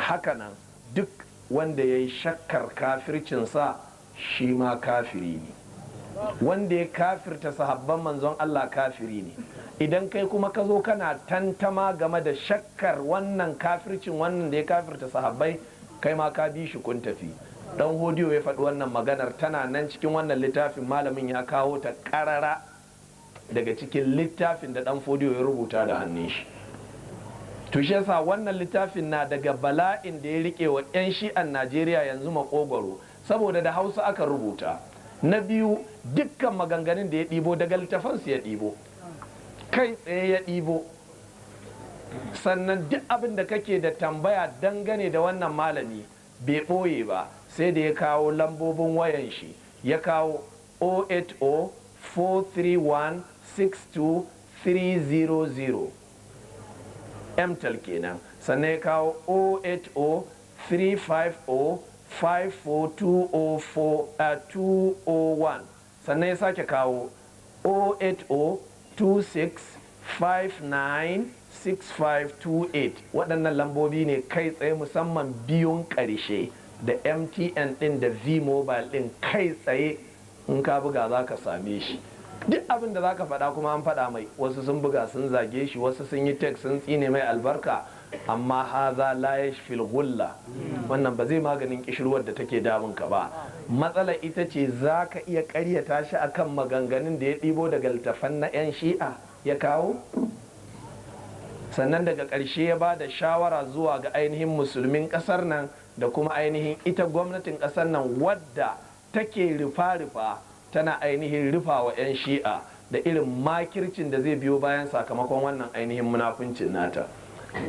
Hakanan duk wanda ya yi shakkar kafircinsa shi ma kafiri ne. Wanda ya kafirta sahabban manzon Allah kafiri ne. Idan kai kuma ka zo kana tantama game da shakkar wannan kafircin wannan da ya kafirta sahabbai, kai ma ka bi shi kun tafi. Dan Hodiyo ya faɗi wannan maganar, tana nan cikin wannan littafin. Malamin ya kawo ta ƙarara daga cikin littafin da Dan Hodiyo ya rubuta da hannun shi. To shi yasa wannan littafin na daga bala'in da ya rike wa 'yan shi'an Najeriya yanzu makogwaro, saboda da Hausa aka rubuta. Na biyu, dukkan maganganun da ya ɗibo daga littafansu ya ɗibo, kai tsaye ya ɗibo. Sannan duk abin da kake da tambaya dangane da wannan malami bai ɓoye ba, sai da ya kawo lambobin wayan shi. Ya kawo 080 431 62300, Mtel kenan. Sannan ya kawo 080 350 54204 201. Sannan ya sake kawo 080 26596528. Waɗannan lambobi ne kai tsaye, musamman biyun ƙarshe, da MTN ɗin da V-Mobile ɗin, kai tsaye in ka buga za ka same shi. Duk abin da za ka faɗa kuma an faɗa mai. Wasu sun buga sun zage shi, wasu sun yi text sun tsine mai albarka, amma haza la yashfil ghulla. Wannan ba zai maganin kishirwar da take damun ka ba. Matsala ita ce, za ka iya ƙaryata shi akan maganganun da ya ɗibo daga littafan na 'yan Shi'a ya kawo. Sannan daga ƙarshe ya ba da shawara zuwa ga ainihin musulmin ƙasar nan da kuma ainihin ita gwamnatin ƙasar nan, wadda take rufa-rufa, tana ainihin rufa wa 'yan Shi'a, da irin makircin da zai biyo bayan sakamakon wannan ainihin munafuncin nata.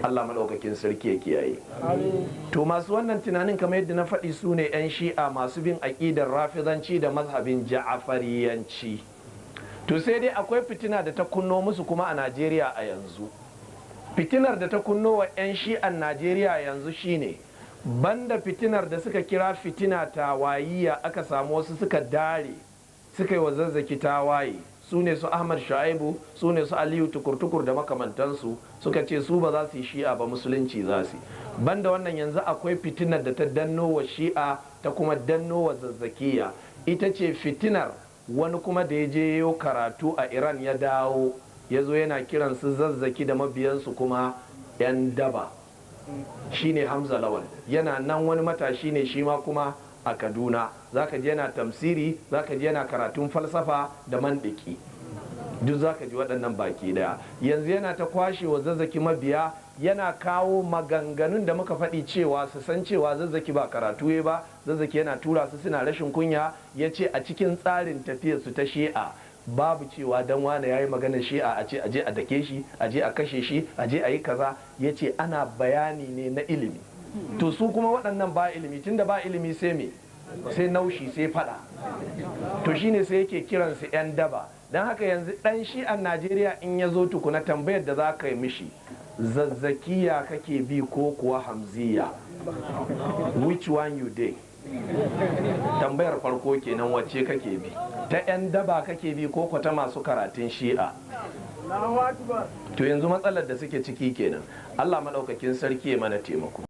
Allah maɗaukakin sarki ya kiyaye. To, masu wannan tunanin, kamar yadda na faɗi, su ne 'yan Shi'a masu bin aƙidar Rafizanci da mazhabin Ja'afariyanci. To, sai dai akwai fitina da ta kunno musu kuma a Najeriya a yanzu. Fitinar da ta kunno wa 'yan Shi'an Najeriya yanzu shine, banda fitinar da suka kira fitina tawayiya, aka samu wasu suka dare suka yi wa Zazzaki tawaye, su ne su Ahmad Shu'aibu, su ne su Aliyu Tukurtukur da makamantansu, suka ce su ba za su yi Shi'a ba, Musulunci za su. Banda wannan, yanzu akwai fitinar da ta danno wa Shi'a ta kuma danno wa Zazzakiya. Ita ce fitinar wani kuma da ya je yau karatu a Iran, ya dawo, ya zo yana kiran su Zazzaki da mabiyansu kuma 'yan daba. Shine Hamza Lawal. Yana nan, wani matashi ne shi ma kuma a Kaduna. Zaka ji yana tamsiri, zaka ji yana karatun falsafa da mandiki, duk zaka ji waɗannan baki daya. Yanzu yana ta kwashe wa Zazzaki mabiya, yana kawo maganganun da muka faɗi cewa su san cewa Zazzaki ba karatu ya ba, Zazzaki yana tura su suna rashin kunya. Ya ce a cikin tsarin tafiyar su ta Shi'a babu cewa dan wane ya yi maganar Shi'a a ce a je a dake shi, a je a kashe shi, a je a yi kaza. Ya ce ana bayani ne na ilimi. To, su kuma waɗannan ba ilimi. Tunda ba ilimi, sai me? Sai naushi, sai fada. To, shine sai yake kiransu 'yan daba. Don haka yanzu ɗan Shi'an Najeriya in ya zo, tukuna tambayar da za ka yi mishi, Zazzakiya kake bi ko kuwa Hamziya? Which one you dey? Tambayar farko kenan, wacce kake bi? Ta 'yan daba kake bi ko ta masu karatun Shi'a? To, yanzu matsalar da suke ciki kenan. Allah maɗaukakin sarki ya mana taimako.